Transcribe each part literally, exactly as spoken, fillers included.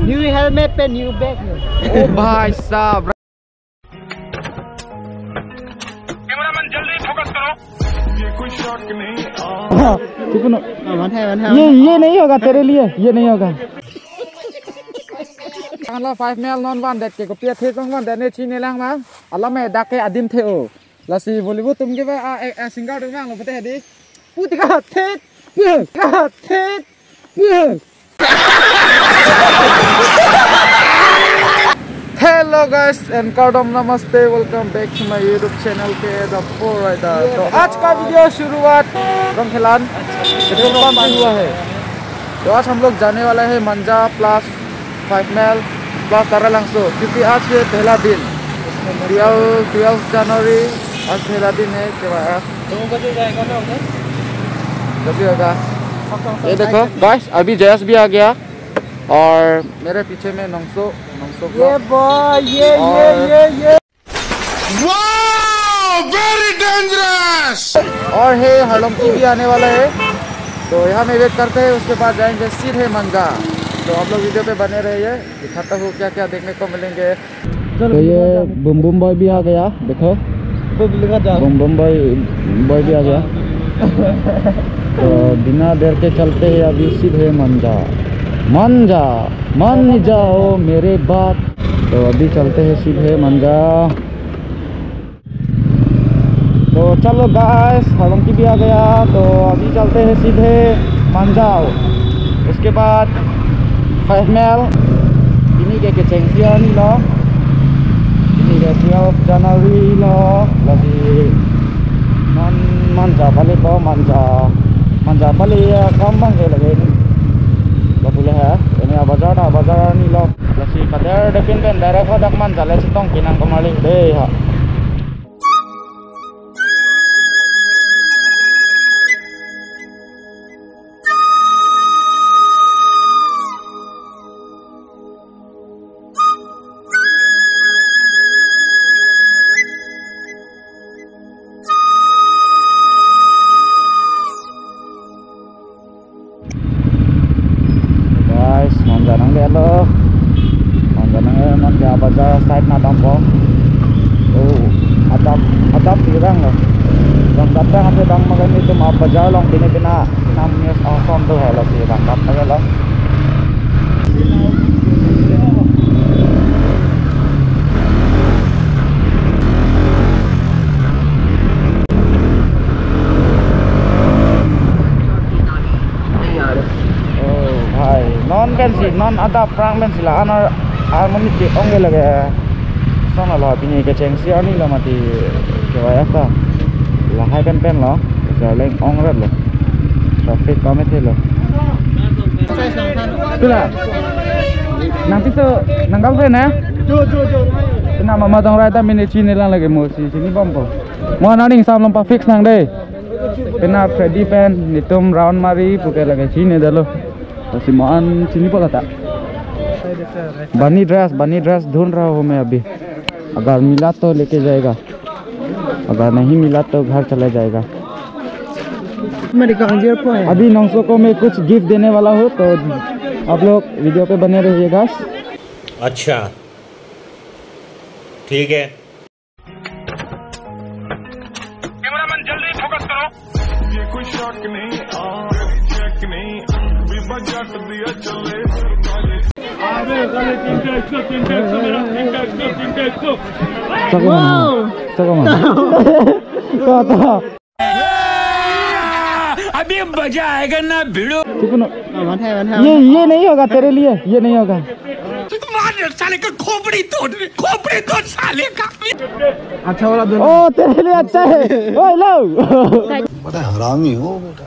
New helmet pe new bag. Oh भाई साहब। हाँ, ठीक है ना? हाँ, वन है, वन है, ये, वन है। ये नहीं होगा तेरे लिए, ये नहीं होगा। Kan lo five mile non vandet ke kopi athe song vandet ne chinelang ma. Alam me dak ke adim the o. Lasi Bollywood atum ke ba a, a, a singer atum vanglo pute hedi. Putika thet. Putika thet. Hello guys and kardom namaste, welcome back to my YouTube channel K A the Four Rider. तो आज का वीडियो शुरुआत रंगखेलान petrol pump से हुआ है। तो आज हम लोग जाने वाला है मंजा plus five mile plus Taralangso, क्योंकि आज ये पहला दिन, ट्वेल्व, ट्वेल्व जनवरी, आज पहला दिन है। क्या हुआ? दो बजे जाएगा ना उधर? जब भी होगा। ये देखो गाइस, अभी जयेश भी आ गया और मेरे पीछे में नोंगसो, नोंगसो ये vlog। बॉय, ये, ये, और ये, ये। Wow, very dangerous। और है, हरलोंगकी भी आने वाला है, तो यहाँ में वेट करते हैं, उसके बाद जाएंगे सीधे मंजा। तो आप लोग वीडियो पे बने रहिए, दिखाता हूँ क्या क्या देखने को मिलेंगे। तो ये बूम बूम बॉय भी आ गया, देखो। बूम बूम बॉय, बॉय भी आ गया। तो बिना देर के चलते हैं अभी सीधे मंजा। मंजा, मान जाओ मेरे बात। तो अभी चलते हैं सीधे मंजा। तो चलो गाइस, हरलोंगकी भी आ गया, तो अभी चलते हैं सीधे मंजा। उसके बाद five mile. Pini ke kechengsi arni lo, pini ke twelve जनवरी lo, lasi non Manja pali po, Manja, Manja pali akam abang ke lake. Lo pule hai, ini a bazar ta, a bazar arni lo. Lasi kadardepin pen direct hadak Manja le chetong kenang kemali dei ha. Guys, non ja nanglelo. Non ja nangle, non ke a bazar side na dampo. Oh, adap, adap tirang lo. Bang datang ate bang makan itu ma bazar along pine pina nam news awesome tu hai lo si bang datang lo. Oh, hai. Non pensi, non adap prang pensi la, ano, ano mati ong ke lake. Sona lo, pini kechengsi arni lo mati kevai ata. Lahai pen pen lo, jalan ong rat lo. Traffic kami the lo. Tula. Nangpiso, nang girlfriend eh? Jo, jo, jo. Ina mama dong rai ta mini chinelang lake mo si, chinibompo. Mo naning sam lom pa fix nang dei. Pina Freddy pen, netum round mari, puke lake chinedetlo. Lasi mo an chinipo lata. Bunny dress, bunny dress ढूंढ रहा हूँ मैं अभी। अगर मिला तो लेके जाएगा, अगर नहीं मिला तो घर चला जाएगा। अभी नोंगसो को मैं कुछ गिफ्ट देने वाला हूँ, तो आप लोग वीडियो पे बने रहिएगा। अच्छा, ठीक है। कैमरामैन जल्दी फोकस करो। ये कोई शक नहीं, आ, चेक नहीं, बीबा जट दिया चले। अरे, अरे, तीन का एक सौ, तीन का एक सौ, मेरा तीन का एक सौ, तीन का एक सौ। Wow। Kata. अभी मजा आएगा ना भिड़ो। ये, ये नहीं होगा तेरे लिए, ये नहीं होगा। मार साले का खोपड़ी तोड़, खोपड़ी तोड़ साले का। अच्छा वाला दो। ओ, तेरे लिए अच्छा है। ओए, लो। बड़ा हरामी हो बेटा।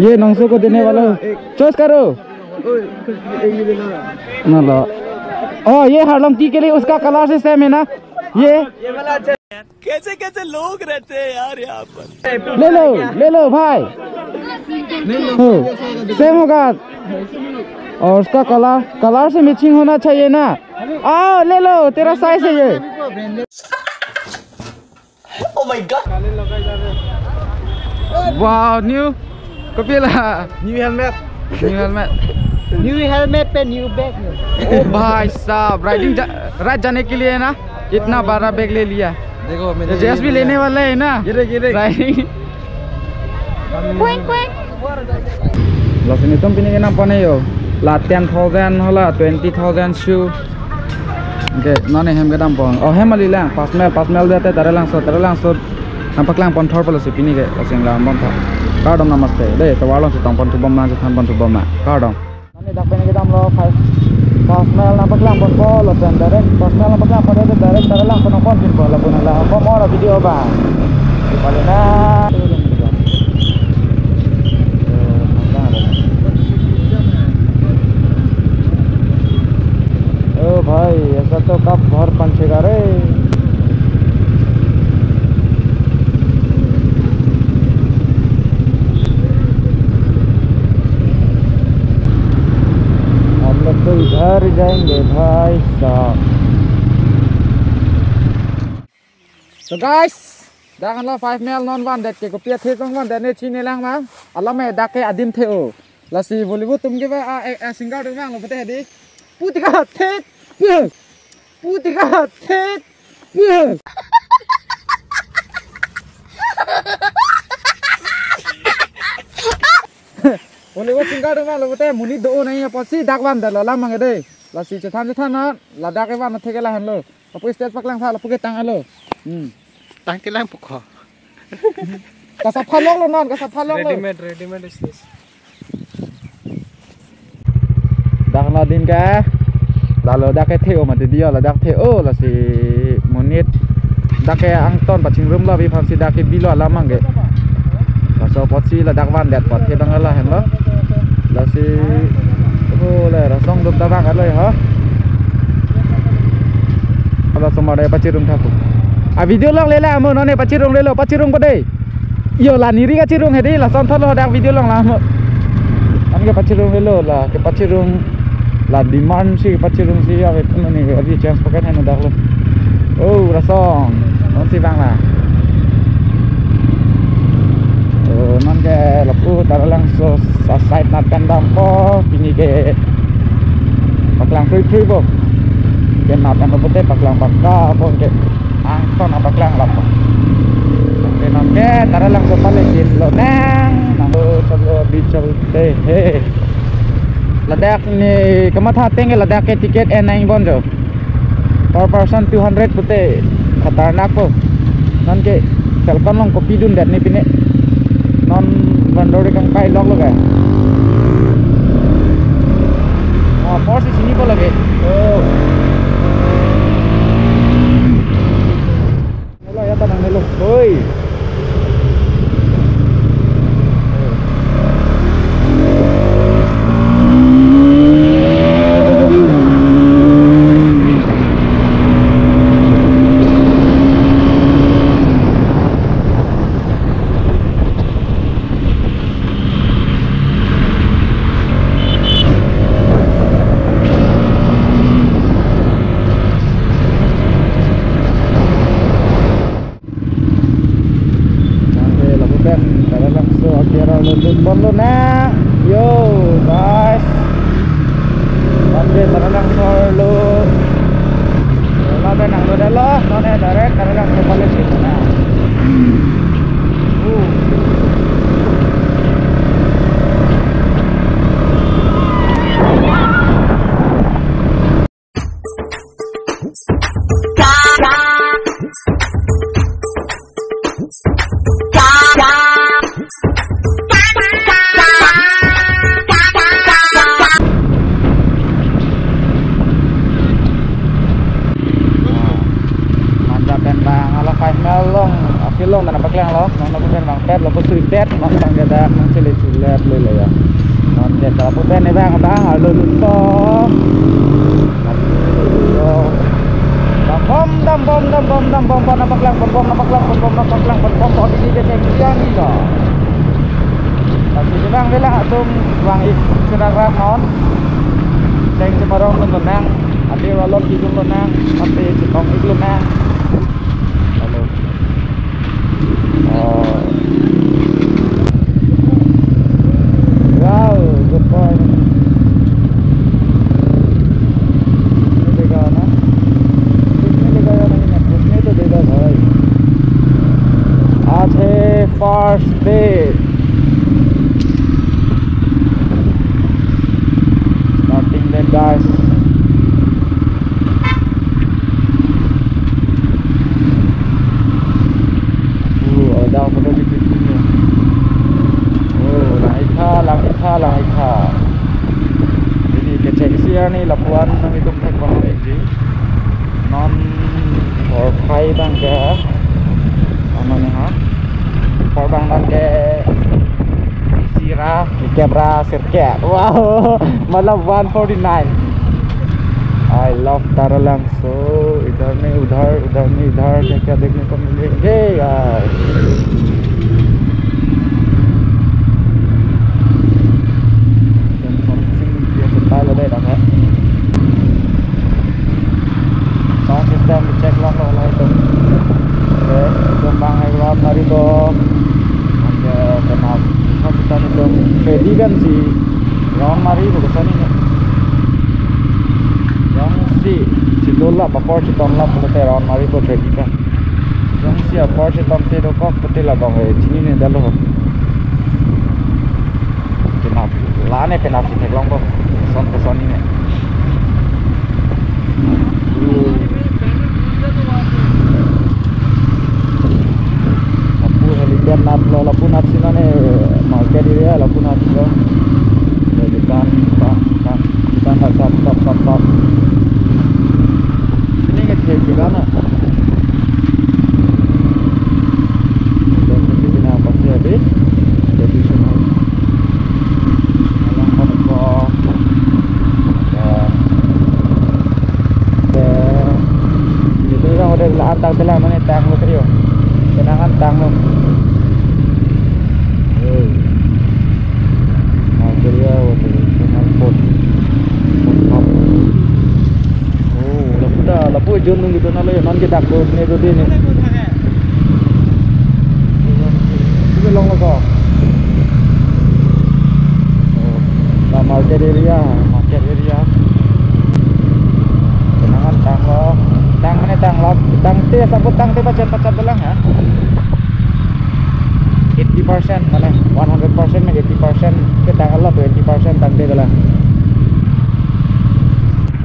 ये नोंगसो को देने वाला हूँ। चॉइस करो। ना लो। ओ, ये हरलोंगकी के लिए उसका कलर से सेम है ना? ये। कैसे कैसे लोग रहते हैं यार यहाँ पर। ले लो, ले लो भाई। हो, सेम होगा। और उसका कलर, कलर से मैचिंग होना चाहिए ना। आओ, ले लो, तेरा साइज है ये। Oh my God। Wow, new. Kopi la? New helmet। New helmet। New helmet pe new bag. ओ भाई साहब, राइडिंग जा, राइड जाने के लिए ना इतना बड़ा बैग ले लिया। देखो, मैंने ये जेएसबी लेने वाला है ना। ये देख, ये देख। Riding. Kueng, kueng. Lasi nelitum pini kenam pon yo. La ten thousand hala twenty thousand shoe. Okay, non hem kedam pon. Oh, hem ali lang. Pas mel, pas mel date Taralangso, Taralangso. Nangpaklang pon thor pala si pini ke, lasi nanglang pon thor. Kardom, namaste. Dei, tovar along chetong pon thubom nang, chethan pon thubom nang. Kardom. Nani dak pini kedam lo, pas, pas mel nangpaklang pon po, lapen direct, pas mel nangpaklang pon, direct Taralangso nangpon pin po, lapu nanglang pon mor video ba. Di pali na. ओ भाई, ऐसा तो कब घर पहुंचेगा रे? हम लोग तो इधर ही जाएंगे भाई साहब। So guys, dak anlo five mile non vandet ke kopi athe jong vandet ne chini lang ma. Alam me dak ke adim the o. Lasi Bollywood atum ke ba a, a, a singer atum vanglo pute hedi. Putika thet. Putika thet. Bollywood singer atum vanglo pute monit do nai apotsi dak vandetlo alam abang ke dei. Lasi chethan chethan na ladak ke van thek ke lahenlo. Lapu stage paklang tha, lapu ke tang alo. Hmm. Tang kelang pukho. Kasaphalok lo non, kasaphalok lo. Readymade, readymade stage. Dak na din ke. Lalo dak ke the o mati dia, ladak the o, lasi monit. Dak ke angton pachingrum lo, bi phamsi dak ke bilo alam abang ke. Laso apotsi ladak vandet apot ke bang lahenlo. Lasi, oh, le, rasong duk tabang alo ya, ha? Hala somar ya pachirung thapu. A video longle la mo, non ne pachirunglelo, pachirung po dei. Yo la niri kachirung hedi, lason thotlo dak video long la mo. An ke pachirunglelo, la kepachirung, la demand si pachirung si ave pun ne ave chance pakai hanu dak lo. Oh, rasong. Non si bang la. Oh, non ke lapu Taralangso sa side na pen dampo, pini ke paklang krui krui po. Ke na pen pute paklang pakka po ke. Angton paklang lapo. Ke non ke Taralangso pale kin lonang. Nang lo solo bichol te he. Ladak ne kamatha ateng ke ladak ke ticket en nang bon jo. Per person two hundred pute khatarnak po. Non ke Falcon along kopidundet ne pine. Non Bandori kangkai lok lo ke. Oh, apor si chini po lake. Oh. Nelo ya, ta nangnelo. Oi. Nangke lapu pen Taralangso akira lo dun pon lonang. Yo, guys. Nangke Taralangso lo. Lapen nang lo dalo, non ne direct Taralangso pale si lonang. Uh. Manja pen bang, hala five mile along, aphi along, dana paklang lo, non lapu pen bang pet, lapu suri pet, non bang gada, nang chele chule, le le ya. Non ke ta lapu pen ne bang bang, alo luto. Dambom, dambom, dambom, dambom, bom, napaklang, bom, bom, napaklang, bom, bom, napaklang, bom, bom, bom, ini dia yang ini lah. Lasi jebang vela atum vang ik sedang rak non. Seng Semarong dun lonang, ati walok ik dun lonang, ati Chetong ik lonang. Halo. Oh. Wow, good boy. Guys. Uh, ada photo di situ. Oh, Langitha, Langitha, Langitha. Jadi kechengsi arni lapuan nanglitum thek pon lagi. Non four five bang ke. Ano ne ha? Four bang non ke sira, kepra, sirke. Wow, matlab one forty-nine. I love Taralangso. इधर नहीं उधर, उधर नहीं इधर, क्या क्या देखने को मिलेंगे यार। Sound system check longlo lahai atum. Okay, atum bang hai round mari do. Okay, kenap. Hospital atum ready kan si round mari do, koson ne. Jongsi chidolap apor chitong lap pulote round mari do ready kan. Jongsi apor chitong te dokok pute labang, eh, chinine detlo. Kenap, la ne kenap si theklongpo. Koson koson ne. Lapu helipad natlo, lapu natsi non, eh, market area lapu natlo. Ya, dukan, dukan, dukan, dukan, sap, sap, sap, sap. Ini nge-, dukan na. Dukan ini kena apa sih, habis? Jadi semua. Alang kami ko. Ya. Ya. Jadi orang udah la-an tang telang, mana tanglo kayo. Kenangan tanglo. Oh. Nah, jadi ya, waktu itu kan pot. Pot, pot. Oh, lapu ta, lapu jon nung gitu na lo ya, non ke dak road ne road ne. Itu longlo ko. Oh, la market area, market area. Kenangan tanglo, tang mane tanglo, tangte, sabut tangte pachat pachat dolang ya. Eighty percent mane, one hundred percent mane eighty percent ke tanglo, twenty percent tangte dolang.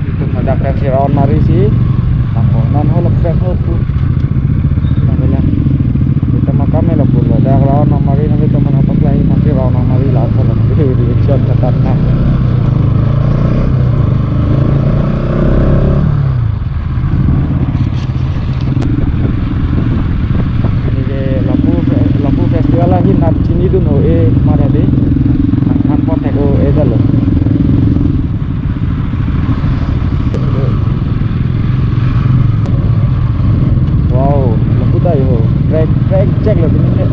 Itum ladak pensi round mari si, nang ho, non ho lapen ho pu. Nang bilang. Itum makam lapu ladak round nang mari, nanglitum mana paklai, pensi round nang mari laso lang. Di, di, short khatarnak. Ini ke lapu, lapu festival ahin nat chinidun ho e mara de. Nang pon thek ho e jalo. Wow, lapu ta ho. Track, track check lo ini.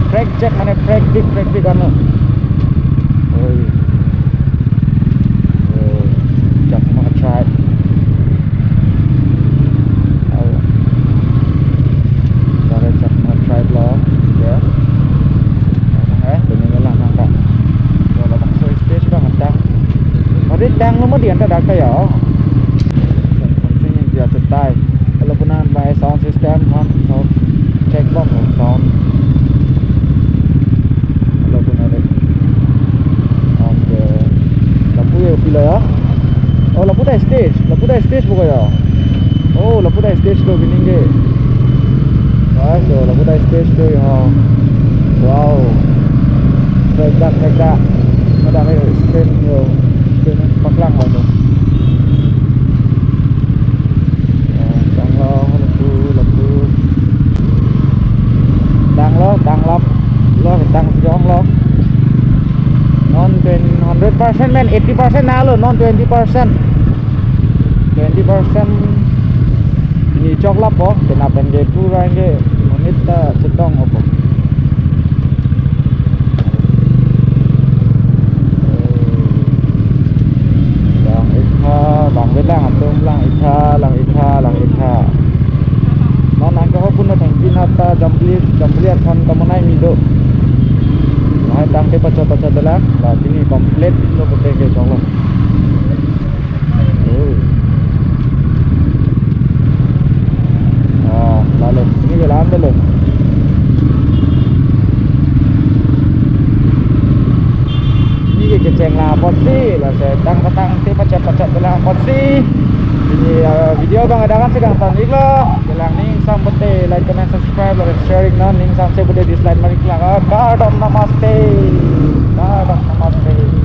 Track check mane track big, track big ano. Oi. Oh, Chakma tribe. Oh. Dari Chakma tribe lo, ya. Eh, ini lah nangka. Kalau bangso stage bang tang. Mari tanglo, mari anta dak ya. Something yang dia cetai. Kalau punan by sound system kan, sound check bang, sound. Lapu nare. Okay. Lapu ya pila ya? Oh, lapu ta stage. Lapu ta stage buka ya? Oh, lapu ta stage lo bining ke. Guys, oh, lapu ta stage lo ya. Wow. Mega, mega. Ada ni screen yo. Screen paklang lo. Tanglo, lapu, lapu. Tanglo, tanglap. Lo, tang sejong lo. Non ten, hundred percent men, eighty percent na lo, non twenty percent. Twenty percent. Ini chok lapo, kena pen ke pura ke monit ta chetong opo. Langitha, bang belang atum, Langitha, Langitha, Langitha. Non nang ke ho pun thengpi nata jambli, jambli athon tamonai mido. Lahai tangte pachot pachot dolang, la pini complete lo pute ke choklo. Oh. Ah, lalo. Ini ke lam dulu. Ini ke Yang lang apotsi, lasi tang patang te pachat pachat lang apotsi. Pini, eh, video abang dak ansi kangton iklo. Kelang ning sambote like, comment, subscribe, lapen sharing non, ning samse bote dislike manik lang. Kardom, namaste. Kardom, namaste.